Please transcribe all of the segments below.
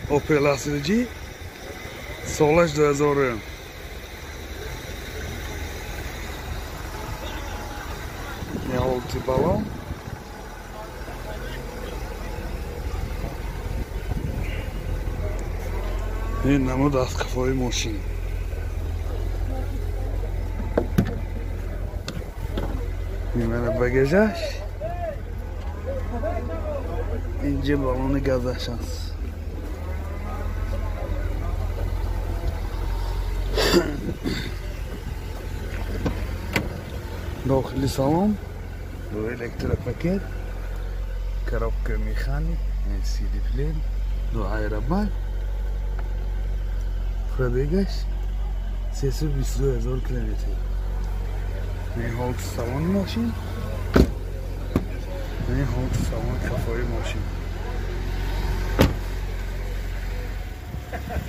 Opel Astra G солаш 2000. Ҳолати балон. Ин намуд аз қафои мошин. Ин багажаш. Инҷа балони газаш аст. Дохили салон ду электропакет, коробка механик, CD плеер, ду аэробак. Пробегаш 322 ҳазор километр. Ин ҳолати салони мошин, ин ҳолати салони қафои мошин.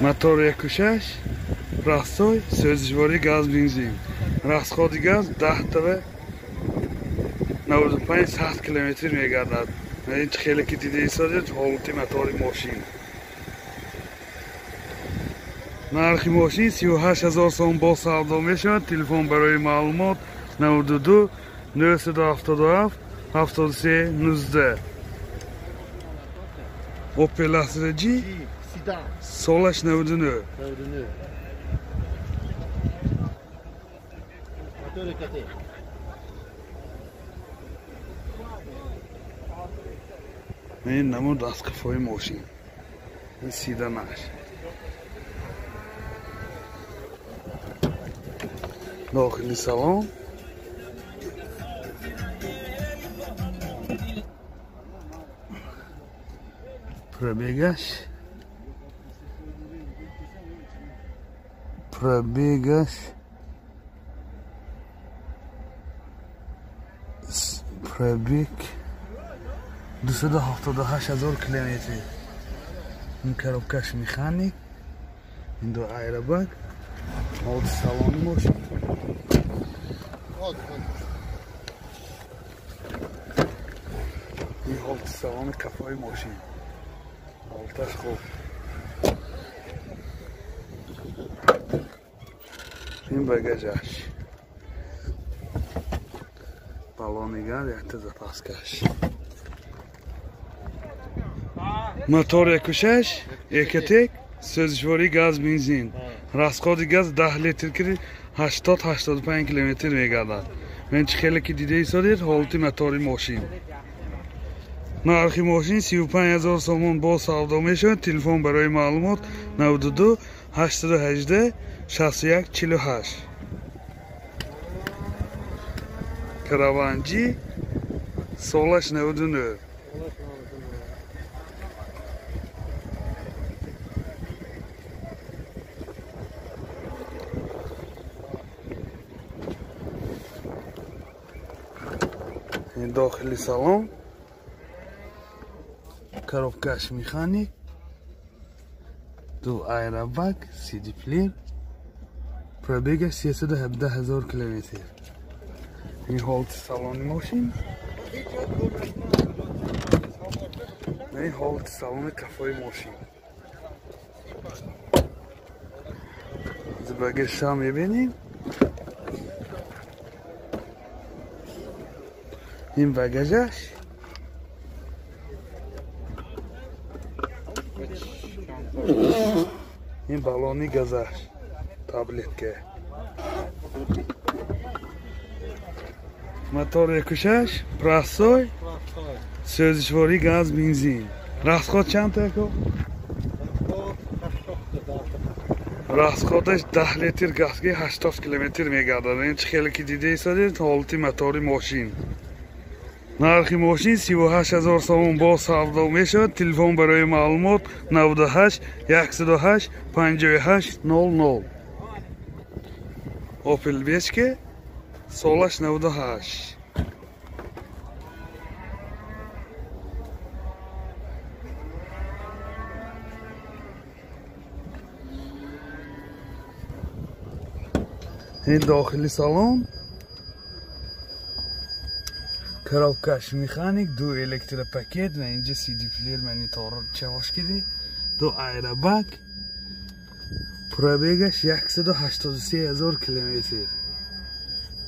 Мотор 1.6, простой, сӯзишвории газ, бензин. Расходи газ 10 95 километр мегардад. Ин хеле ки дида истодед ҳолати мотори мошин. Нархи мошин 38 ҳазор сом бо савдо мешавад. Телефон барои маълумот 92 977 73 19. Opel Astra G солаш 99. Ин намуд аз қафои мошин. Ин седанаш. Дохили салон. Пробегаш. Пробегаш. Пробег 278 ҳазор километр. Ин коробкаш механик, ин ду аэробак, ҳолати салони мошин. Ин ҳолати салони қафои мошин. Ҳолаташ хуб. Ин багажаш. Балони газ, якта запаскаш. Мотор 1.6, Ecotec, сӯзишвории газ, бензин. Расходи газ 10 литр ки 80-85 километр мегардад. Мен чӣ хеле ки дида истодед ҳолати мотори мошин. Нархи мошин 35 ҳазор сомон бо савдо мешавад. Телефон барои маълумот 92 818 61 48. Караван G солаш 99. Дохили салон, коробкаш механик, ду аэробак, CD плеер, пробегаш 317 ҳазор километр. Ин ҳолати салони мошин, ин ҳолати салони қафои мошин. Багажша мебинем. Ин багажаш. Ин балони газаш, таблетка. Мотор 1.6, простой, сӯзишвории газ, бензин. Расход чанд тако? Расходаш 10 литр газ ки 80 километр мегардад. Ин чӣ хеле ки дида истодед ҳолати мотори мошин. Нархи мошин 38 ҳазор сомон бо савдо мешавад. Телефон барои маълумот 98 108 58 00. Opel Vectra солаш 98. Ин дохили салон, коробкаш механик, ду электропакет ва инҷа CD плеер монитор чавош киди. Ду аэробак. Пробегаш 183 000 километр.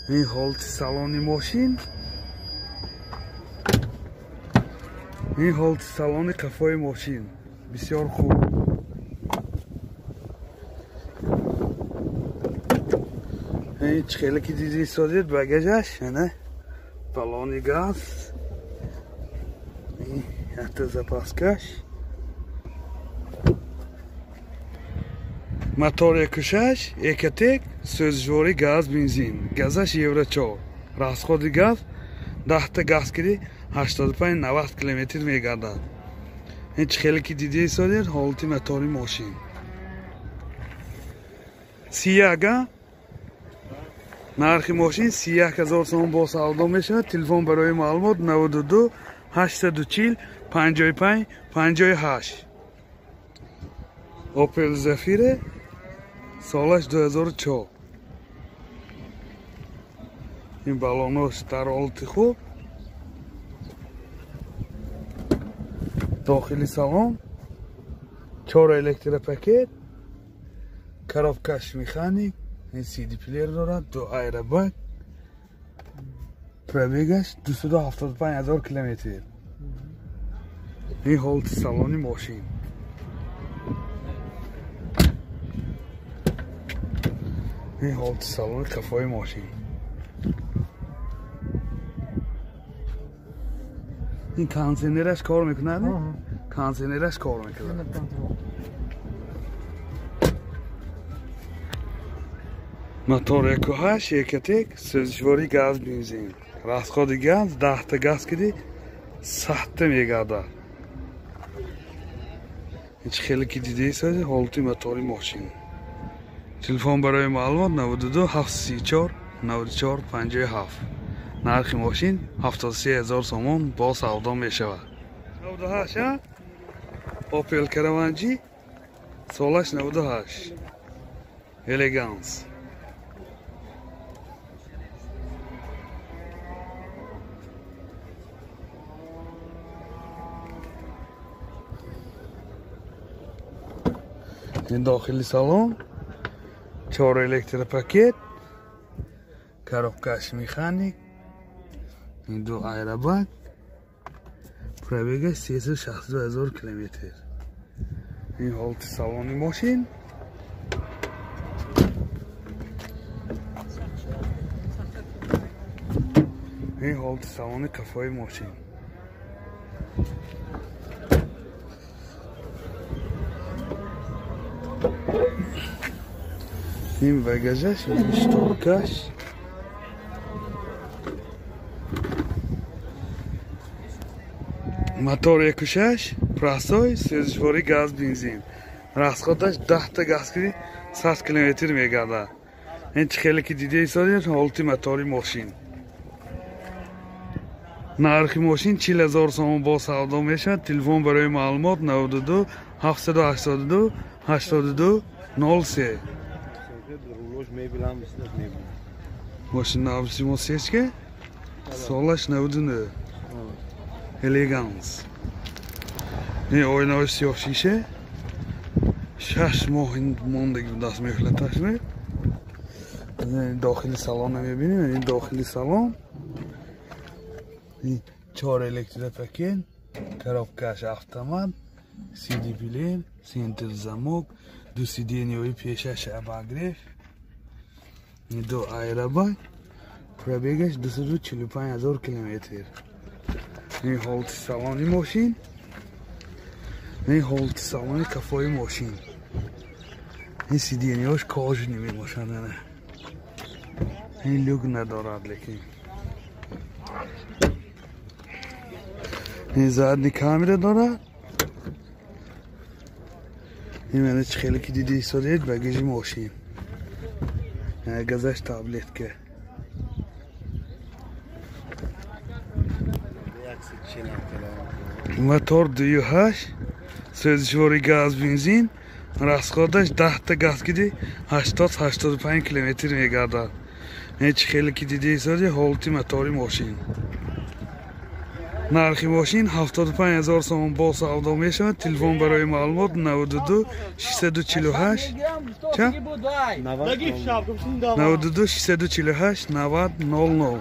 Ин ҳолати салони мошин. Ин ҳолати салони қафои мошин. Бисёр хуб. Ин чӣ хеле ки диди содид багажаш, ана баллони газ, ин якта запаскаш. Мотор 1.6, Экотек, сӯзишворӣ газ, бензин. Газаш Евро 4. Расходи газ 10 газ киди 85-90 километр мегардад. Ин чӣ хеле ки диди содид ҳолати мотори мошин. 31 нархи мошин 31 000 сомон бо савдо мешавад. Телефон барои маълумот 92 840 55 58. Opel Zafira солаш 2004. Ин балонош дар ҳолати хуб. Дохили салон 4 электропакет, коробкаш механик, ин CD плеер дорад, ду аэробак. Пробегаш 275 000 километр. Ин ҳолати салони мошин. Ин ҳолати салони қафои мошин. Ин кондиционераш кор мекунад? Кондиционераш кор мекунад. Мотор 1.8 Экотек, сӯзишворӣ газ, бензин. Расходи газ 10 газ киди 100 мегардад. Ин чӣ хеле ки дидаи сози ҳолати мотори мошин. Телефон барои маълумот 92 734 94 57. Нархи мошин 73 000 сомон бо савдо мешавад. 98 Opel Caravan G, солаш 98. Элеганс. Ин дохили салон 4 электропакет, коробкаш механик, ин ду аэробак, пробегаш 362 000 километр. Ин ҳолати салони мошин. Ин ҳолати салони қафои мошин. Ин багажаш, ин шторкаш. Мотор 1.6, простой, сӯзишворӣ газ, бензин. Расходаш 10 газ киди 100 километр мегардад. Ин чӣ хеле ки дидаи содид ҳолати мотори мошин. Нархи мошин 40 000 сомон бо савдо мешавад. Телефон барои маълумот 92 782 82 03. Мошин навсимо сечке, солаш 99. Элеганс. Ин оинаҳои сиёҳ шиша. 6 моҳ мондаги даст мехлаташне. Дохили салона мебинем. Ин дохили салон. Ин 4 электропакет, коробкаш автомат, CD плеер, центр замок, ду сиденьяҳои пешаш обогрев, ду аэробак, пробегаш 245 000 километр. Ин ҳолати салони мошин. Ин ҳолати салони қафои мошин. Ин сиденьяҳош кожаный мебошад. Ин люк надорад, лекин ин задний камера дорад. Ин мана чӣ хеле ки диди истодед багажи мошин. Газаш таблетка. Мотор 2.8, сӯзишворӣ газ, бензин. Расходаш 10 газ киди 80-85 километр мегардад. Ин чӣ хеле ки диди истодед ҳолати мотори мошин. Нархи мошин 75 000 сомон бо савдо мешавад. Телефон барои маълумот 92 648 ча? 92 648 90 00.